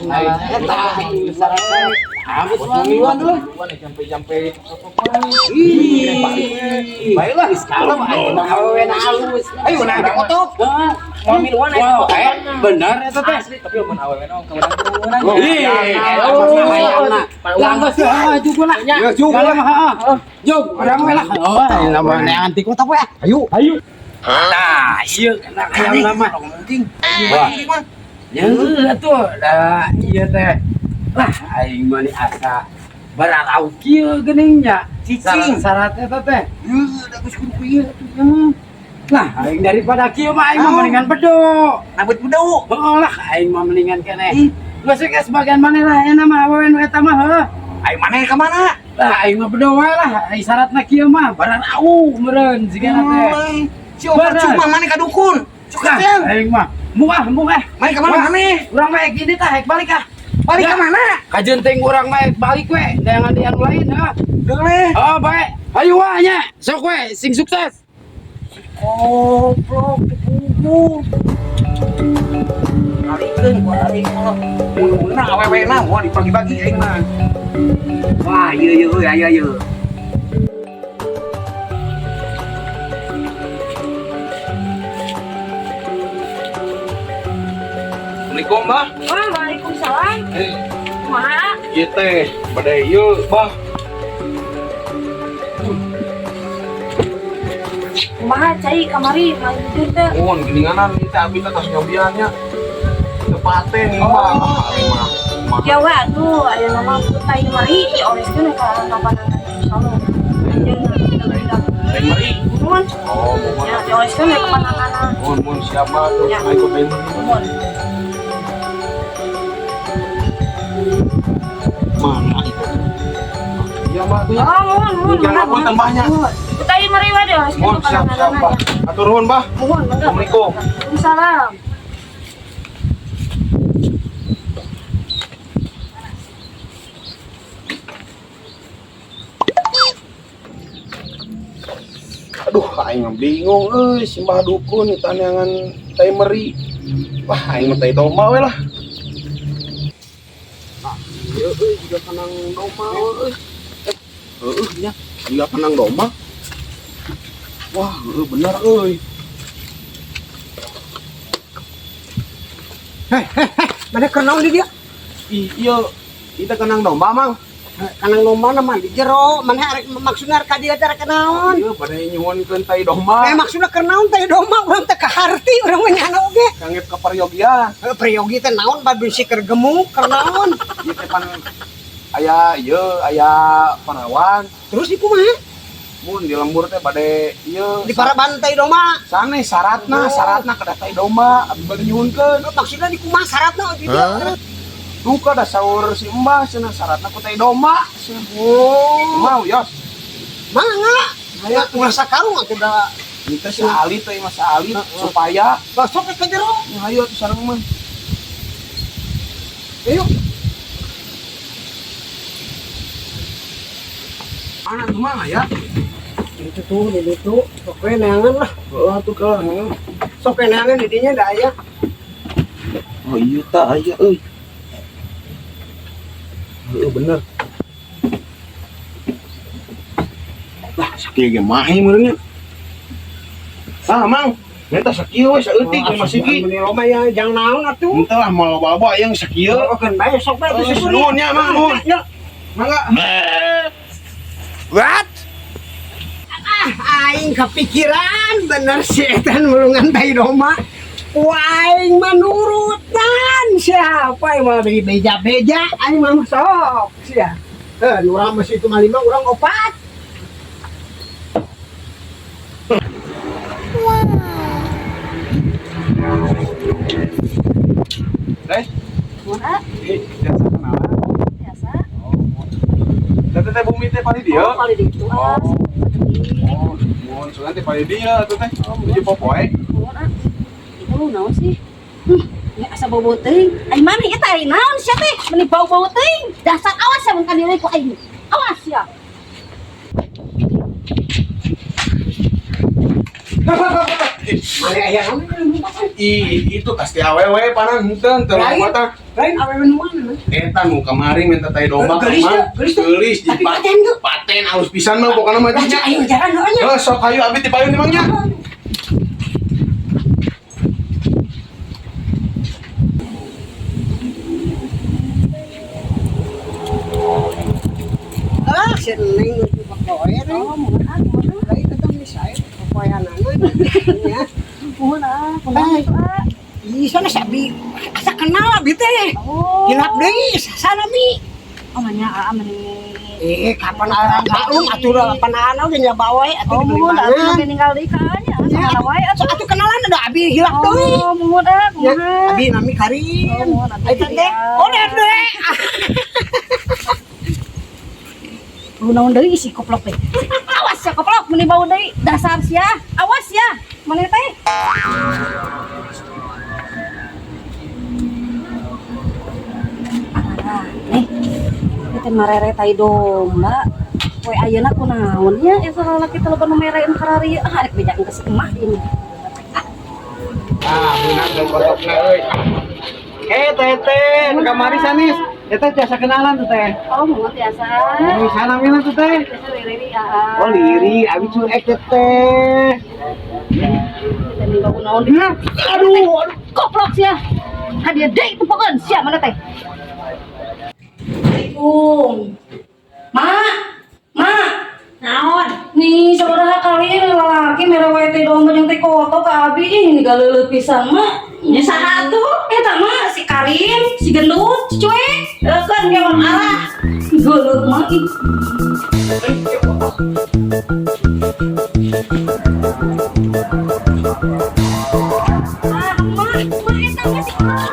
Eta syarat-syarat. Agus miluan dulu. Jampe-jampe. Ih. Baiklah, sekarang aing mah awewe na halus. Ayo nah kotok. Heeh. Mau miluan aing. Wow, bener eta teh. Asli tapi mun awewe na ka urang. Ih, lah geus juga lah. Ya juga lah, heeh. Jug, urang we lah. Oh, nama neangan ti kotok we. Ayo. Ayo. Nah, ieu kena hayang lama. Wah. Ya atuh, da ieu teh. Lah aing mah asa bararau kieu geuning nya. Cicing. Syarat eta teh. Yeuh, da geus kudu ieu atuh. Lah aing daripada kieu mah aing mah mendingan bedo. Nabut bedo. Heeh lah aing mah mendingan keneh. Geus ge sebagian maneh lah euna mah awewe nu eta mah heuh. Aing maneh ka mana? Lah aing mah bedo wae lah, ai syaratna kieu mah bararau meureun sigana teh. Si percuma maneh ka dukun. Lah aing mah muah muah. Maneh ka mana maneh? Urang mah gini tah hek balik ah. Balik ka mana? Kajenting urang mah balik we, jangan di anu lain heuh. Deuleh. Oh bae. Ayo wae nya, sok we sing sukses. Goblok pugu. Alikeun gua alik mah. Mun awewe na moal dibagi-bagi aing mah. Wah, ieu ieu euy aya ieu. Assalamualaikum, Bah. Wah, waalaikumsalam. Kumaha? Ieu teh bade ieu, Bah. Kumaha cai kamari main jujur teh. Mun geuninganan ieu teh abi teh tos nyobian nya. Teu paten ieu mah. Mah. Ya we atuh aya nama tai mari dioleskeun ka kapanan insyaallah. Anjeunna tidak. Tai meri. Mun. Oh, mun. Ya dioleskeun ka kapanangan. Mun mun siapa tuh? Ya. Ayo tai meri. Mun. Mana itu? Iya, Mbak tuh ya. Oh, mun mun. Jangan apa tambahnya. Tai mari we dioleskeun Mun ka siap siap, kapanangan. Bah. Atur nuhun, Bah. Mun, mangga. Assalamualaikum. Waalaikumsalam. Aduh, aing mah bingung euy, si Mbah dukun taneangan tai meri. Wah, aing mah tai domba we lah. Ah, ieu euy jiga kanang domba euy. Eh, heueuh nya, jiga kanang domba. Wah, heueuh bener euy. Mana kenal di dia? Ih, ieu kita kanang domba, Mang. Kanang domba mah di jero, mana arek maksudna ka dieu teh rek naon? Ieu bade nyuhunkeun tai domba. Eh maksudna keur naon teh domba urang teh kaharti urang mah nyana oge. Kangge ka paryogian. Heuh priyogi teh naon bad bisi keur gemuk keur naon. Ieu teh pan aya ieu aya parawan. Terus di kumaha? Mun di lembur teh bade ieu Di paraban tai domba. Sanes syaratna, syaratna kedah tai domba, abi bade nyuhunkeun. Heuh, maksudna di kumaha syaratna di dieu? Duka da saur si Mbah cenah syaratna ku tai domba. Oh, Mau yos. mangga. Aya ulah sakarung atuh da. Ieu teh saalit teh mah saalit supaya Sok ke jero. hayo tuh sareng mah. Ayo. Mana tuh mah ya? Itu tuh di ditu sok we neangan lah. Heeh atuh kalau Sok we neangan di dinya da aya. Oh iya ta aya euy. Heeh bener. Lah sakieu ge mahi meureun nya. Ah Mang, Neta sakieu we saeutik oh, masih ki. Meni loba ya jang naon atuh. Henteu lah moal loba-loba yang sakieu. Oh, keun bae sok bae Oh, nuhun nya Mang, nuhun. Ya. Mangga. What? Ah, aing kepikiran bener si etan mulungan tai domba. Wah, aing mah nurutan siapa yang mau beli beja-beja aing mah sok sia. Eh, urang mah itu mah lima, urang opat. Teh, Mun ah, eh, biasa kenalan. biasa. Oh, teh teh bumi teh pali dieu. Oh, kali ditu ah. Oh, mun sugan teh pali dieu atuh teh. Tujuh popoe. Mun ah. Itu naon sih? Ya asa bau-bau teuing. Ai mana ieu teh ai naon sia teh? Meni bau-bau teuing. Dasar awas ya mun ka dieu ku aing. Awas ya. Mana aya naon? Ih, itu pasti awewe panan henteu teu Lain. mata. Lain awewe nu mana? Eta nu kamari minta tai domba Geulis ka teu, Mang. geulis teu. Geulis Tapi paten teu. Paten alus pisan mah pokona mah Lah nya. ayo jalan heeh nya. Heuh, sok hayu abi ti payun di Mang nya. Ah, si Neng nu pakoe Neng. Oh, mohon ah, mohon ah. Lain tetep nih saya pakoeanana. Ya. Mohon ah, kumaha Ay. itu ah. Ih, sana sabi asa kenal abi teh. Oh. Hilap deui sana mi. Oh, manya ah meni. Eh, kapan maklum atuh kapan ana oge nya bawa atuh Oh, dibeli mohon ah, mana. meni ninggal deui ka nya. Ya, Salah wae atuh. atuh kenalan ada abi hilap deui. Oh, mohon ah, Ya, kumaha. abi nami Karim. Oh, mohon abi Ayo teh. Karim. Oh, deh. Lu naon deui si koplok teh. Awas ya koplok meni bau deui dasar sia. Awas ya. Maneh teh. Ah, nih. Ieu teh marere tai domba. Poe ayeuna kunaon nya eta lalaki teh loba nu mereun kararieu. Ah, rek bejakeun ka si emak ini. Ah, beunang teu kotokna euy. Eh, teteh, nu kamari sanis. Teteh tiasa kenalan tuh teh. Oh, mohon tiasa. Ini salamina tuh teh. Tiasa liri aa. Oh, liri, abi cuek teteh. Teh bau naon deui. Aduh, aduh. Koplok sia. Hadiah deui tepokeun sia mana teh. Assalamualaikum. Ma, ma, Naon? nih sabaraha kali ini lalaki mere wae teh domba jeung teh koto ka abi ih ini galeuleut pisan ma. Nya saha atuh? Eta ma si Karim, si gendut, si cuek. Leukeun ge mah arah. Galeuleut ma ih. Ah, ma, ma eta mah si koplok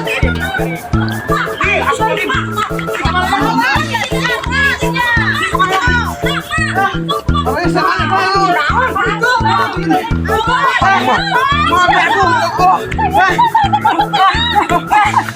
teh kotok teh Mah, aduh,